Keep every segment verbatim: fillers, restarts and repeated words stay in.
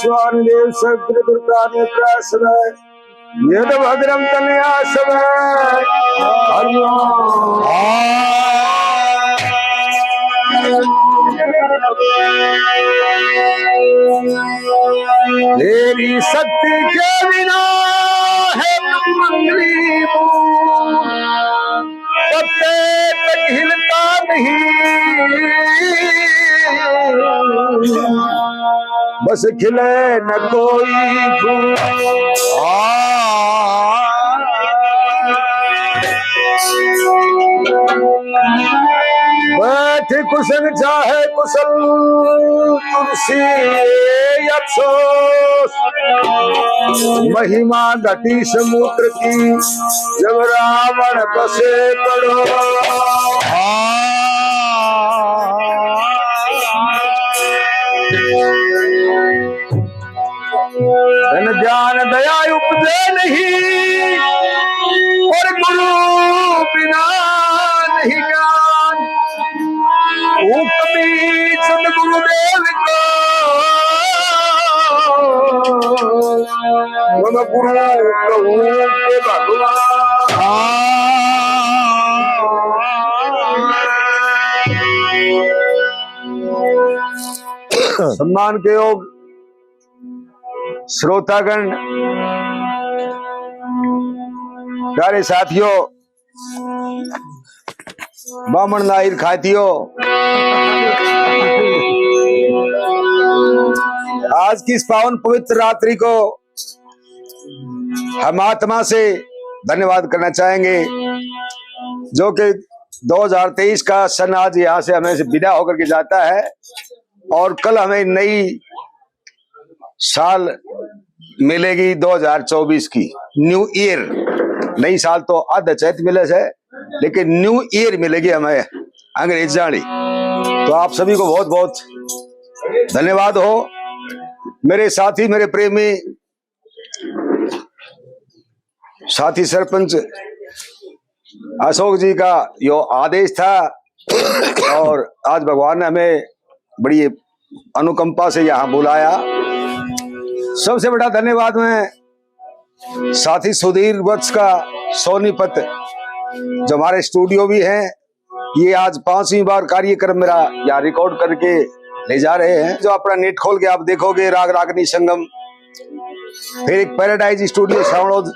ज्ञान देव सगल दुर्गा ने त्रास है, ये तो भद्रम कन्या सब है। हरिओम। तेरी शक्ति के बिना है मंगली मूल, पत्ते तक हिलता नहीं, बस खिले न कोई फूल। आ, बैठ कुशल चाहे कुशल, तुलसी अफसोस। महिमा घटी समुद्र की, जब रावण बसे पड़ो। धन ज्ञान दया उपजे नहीं, और गुरु बिना नहीं ज्ञान। उपमी सतगुरुदेव को, मम गुरु कहूँ के भगवान। सम्मान के योग श्रोतागण, प्यारे साथियों, बामण नाई खातियो, आज की इस पावन पवित्र रात्रि को हम आत्मा से धन्यवाद करना चाहेंगे, जो कि दो हज़ार तेईस का सन आज यहाँ से हमें से विदा होकर के जाता है और कल हमें नई साल मिलेगी दो हज़ार चौबीस की, न्यू ईयर। नई साल तो आधे चैत मिले से, लेकिन न्यू ईयर मिलेगी हमें अंग्रेजाणी। तो आप सभी को बहुत बहुत धन्यवाद हो। मेरे साथी, मेरे प्रेमी साथी सरपंच अशोक जी का यो आदेश था और आज भगवान ने हमें बड़ी अनुकंपा से यहाँ बुलाया। सबसे बड़ा धन्यवाद मैं साथी सुधीर वत्स का, सोनीपत, जो हमारे स्टूडियो भी हैं, ये आज पांचवीं बार कार्यक्रम मेरा यहाँ रिकॉर्ड करके ले जा रहे हैं। जो अपना नेट खोल के आप देखोगे, राग रागनी संगम, फिर एक पैराडाइज स्टूडियो सावणोद,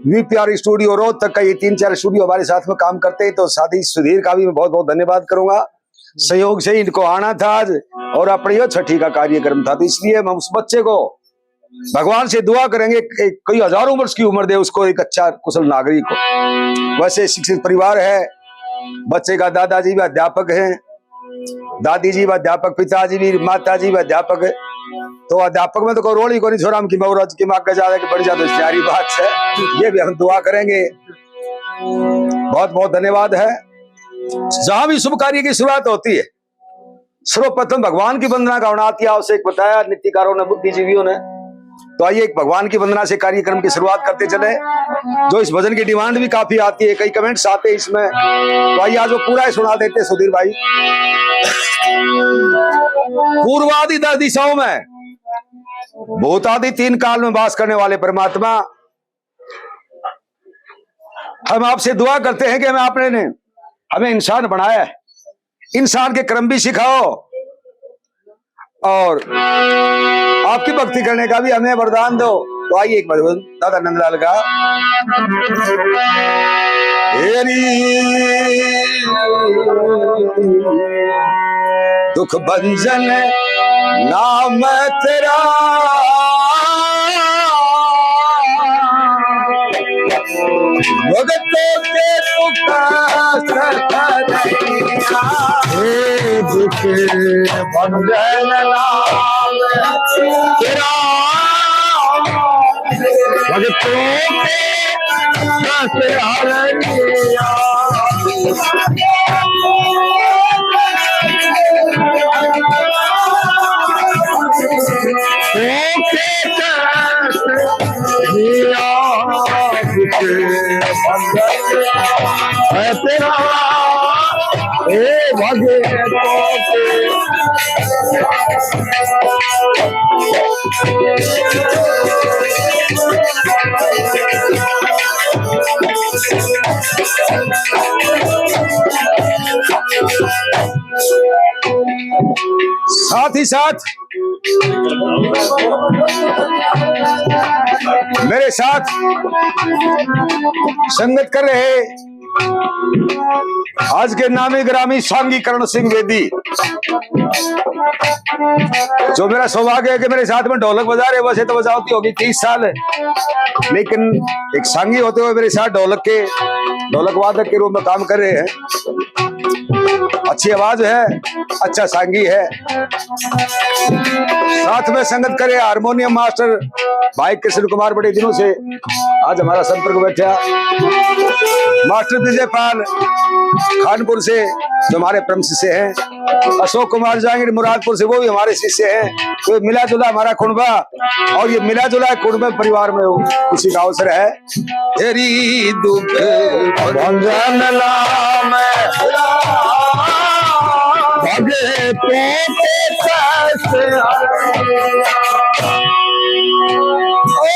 वीपीआर स्टूडियो रोहतक का, ये तीन चार स्टूडियो हमारे साथ में काम करते हैं। तो साथी सुधीर का भी मैं बहुत बहुत धन्यवाद करूंगा। संयोग से इनको आना था आज और अपने यो छठी का कार्यक्रम था, तो इसलिए हम उस बच्चे को भगवान से दुआ करेंगे कि कई हजारों वर्ष की उम्र दे उसको, एक अच्छा कुशल नागरिक हो। वैसे शिक्षित परिवार है, बच्चे का दादाजी भी अध्यापक हैं, दादी जी भी अध्यापक, पिताजी भी, माता जी भी अध्यापक है। तो अध्यापक में तो कोई रोल ही कोनी, छोरा हम की बहुराज की माँ का ज्यादा कि बढ़ जाता, प्यारी बात है। ये भी हम दुआ करेंगे। बहुत बहुत धन्यवाद है। जहां भी शुभ कार्य की शुरुआत होती है, सर्वप्रथम भगवान की वंदना का होना अति आवश्यक बताया नीतिकारों ने, बुद्धिजीवियों ने। तो आइए, एक भगवान की वंदना से कार्यक्रम की शुरुआत करते चले। जो इस भजन की डिमांड भी काफी आती है, कई कमेंट्स आते हैं इसमें, तो आइए, आज वो पूरा ही सुना देते सुधीर भाई। पूर्वादि दस दिशाओं में, भूतादि तीन काल में वास करने वाले परमात्मा, हम आपसे दुआ करते हैं कि हमें आपने ने, हमें इंसान बनाया है, इंसान के कर्म भी सिखाओ और आपकी भक्ति करने का भी हमें वरदान दो। तो आइए, एक बार दादा नंदलाल का। हे री दुख भंजन नाम तेरा, भगतों के दुख हरैया। हे दुख भंजन नाम तेरा, भगतों के दुख हरैया। ए भागे साथ ही साथ मेरे साथ संगत कर रहे आज के नामी ग्रामी सांगी करण सिंह वेदी, जो मेरा सौभाग्य है कि मेरे साथ में ढोलक बजा रहे। वैसे तो बजावती होगी तीस साल, लेकिन एक सांगी होते हुए मेरे साथ ढोलक के, ढोलक वादक के रूप में काम कर रहे हैं। अच्छी आवाज है, अच्छा सांगी है। साथ में संगत करे हारमोनियम मास्टर भाई कृष्ण कुमार, बड़े दिनों से आज हमारा संपर्क बैठा। मास्टर विजय पाल खानपुर से, जो हमारे परम शिष्य हैं, अशोक कुमार जांगिड़ मुरादपुर से, वो भी हमारे शिष्य हैं। तो ये मिला जुला हमारा कुणबा, और ये मिला जुला कुणबा परिवार में हो, खुशी का अवसर है। तेरी दुख भंजन नाम भगे तो के कष्ट। ओ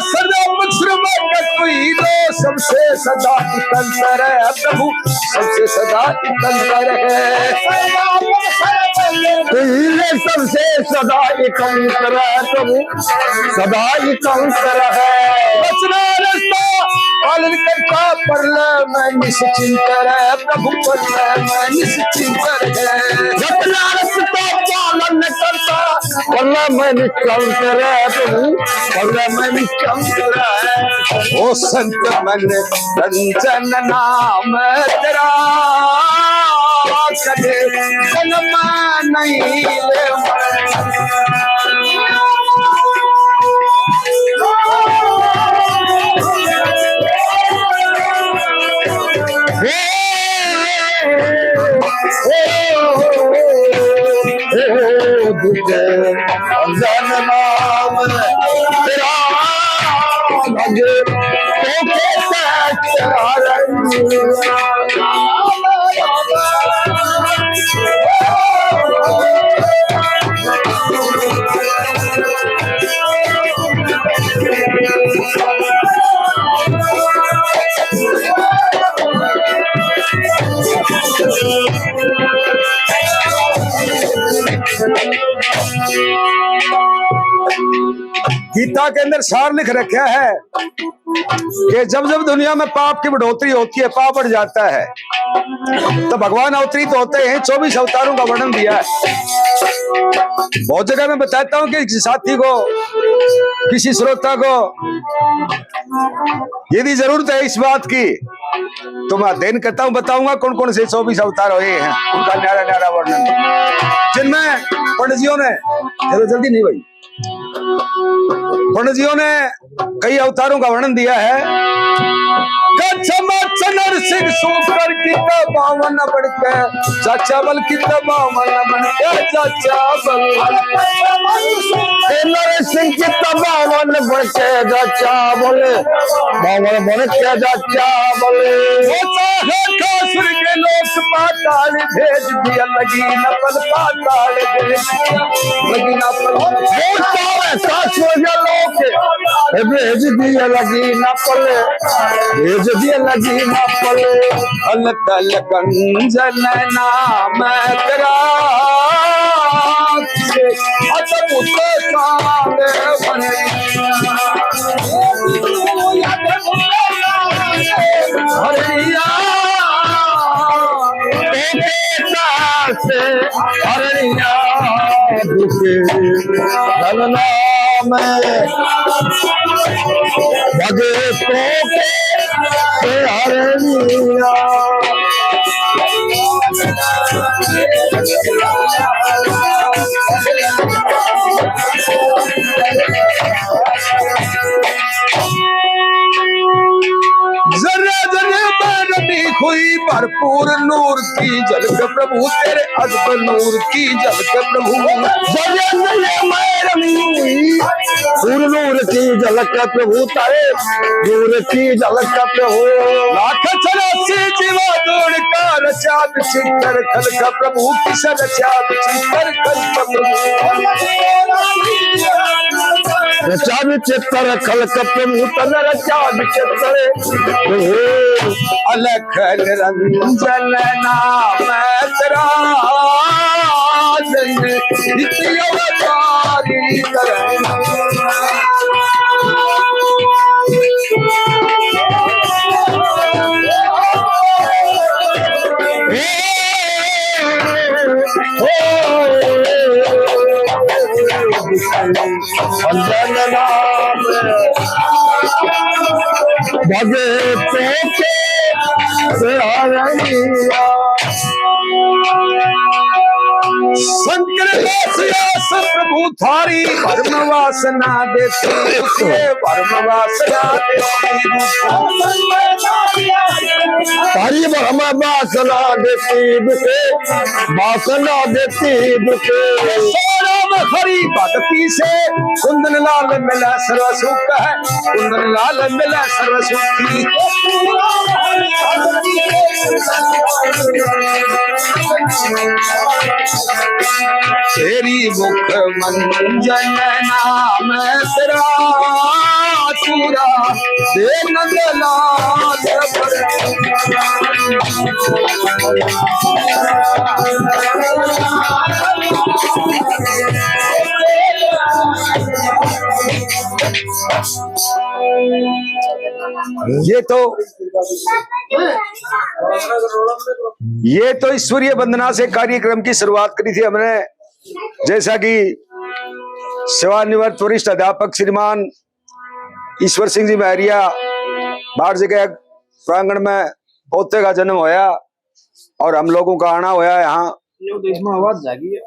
सर्वत्र में कोई लो, सबसे सदा इकंतर है प्रभु, सबसे सदा इकंतर है। तेरे सबसे सदा इकंतर है प्रभु, सदा इकंतर है। रचना रचता पालन करता, परलय में निश्चिंत रह प्रभु, परलय में निश्चिंत रह। रचना रचता पालन करता, परलय में निश्चिंत रह प्रभु, परलय में निश्चिंत रह। ओ संत मन रंजन नाम तेरा, कदे जन्म नहीं ले। जन्म तेरा भज तो के सच हरण। गीता के अंदर सार लिख रखा है कि जब जब दुनिया में पाप की बढ़ोतरी होती है, पाप बढ़ जाता है, तो भगवान अवतरित होते हैं, चौबीस अवतारों का वर्णन दिया है। बहुत जगह मैं बताता हूँ कि किसी साथी को, किसी श्रोता को यदि जरूरत है इस बात की, तो मैं अध्ययन करता हूँ, बताऊंगा कौन कौन से चौबीस अवतार हुए हैं, उनका न्यारा न्यारा वर्णन, जिनमें पंडित जियों ने, चलो जल्दी नहीं भाई, पंडित जियों ने कई अवतारों का वर्णन दिया है। कच्छमच्छ नरसिंह सूकर कित बावन बन के जाचा बल, कित बावन बन के जाचा बल। नरसिंह कित बावन बन के जाचा बल, बावन बन के जाचा बल। वो चाहे कासुर के लोक पाताल भेज दिया, लगी न पल पाताल भेज दिया, लगी न पल। वो चाहे कासुर के लोक भेज दिया, लगी न पल, भेज दिया, लगी न पल। अलकल कंजन नाम तेरा, अद्भुत कांड बने। हरिया, तेरे साथ हरिया, दुख गलना में भगतों के हरिया। जरा जरा बार भी हुई भरपूर नूर की झलक प्रभु, तेरे अजब नूर की झलक प्रभु। जगत ये मैं रंगी हुई, पूर्ण नूर की झलक प्रभु, तारे नूर की झलक प्रभु। लाख चौरासी जीवा जोड़ का रचा विचित्र खलक प्रभु, किस रचा विचित्र खलक प्रभु। रचा विचित्र खलक प्रभु, तन रचा विचित्र प्रभु। अलख निरंजन नाम तेरा, जन नित्य अवतारी करण। भगतों के सहारा। शंकर दास यश प्रभु थारी, भरम वासना देती दुखे, भरम वासना देती दुखे। थारी भरम वासना देती दुखे, वासना देती दुखे। राम हरि भक्ति से कुंदन लाल मिला सर्व सुख है, कुंदन लाल मिला सर्व सुखी। तेरी मुख मंजन नाम तेरा चूड़ा, दे नंद लाल। ये तो, ये तो ईश्वरीय वंदना से कार्यक्रम की शुरुआत करी थी हमने, जैसा कि सेवानिवृत्त वरिष्ठ अध्यापक श्रीमान ईश्वर सिंह जी महरिया बाहर जगह प्रांगण में पोते का जन्म होया और हम लोगों का आना होया यहाँ। ये तो इसमें आवाज जागी है।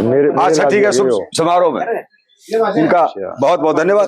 मेरे, मेरे अच्छा, ठीक है, लागे शुभ हो। समारोह में इनका अच्छा। बहुत बहुत धन्यवाद।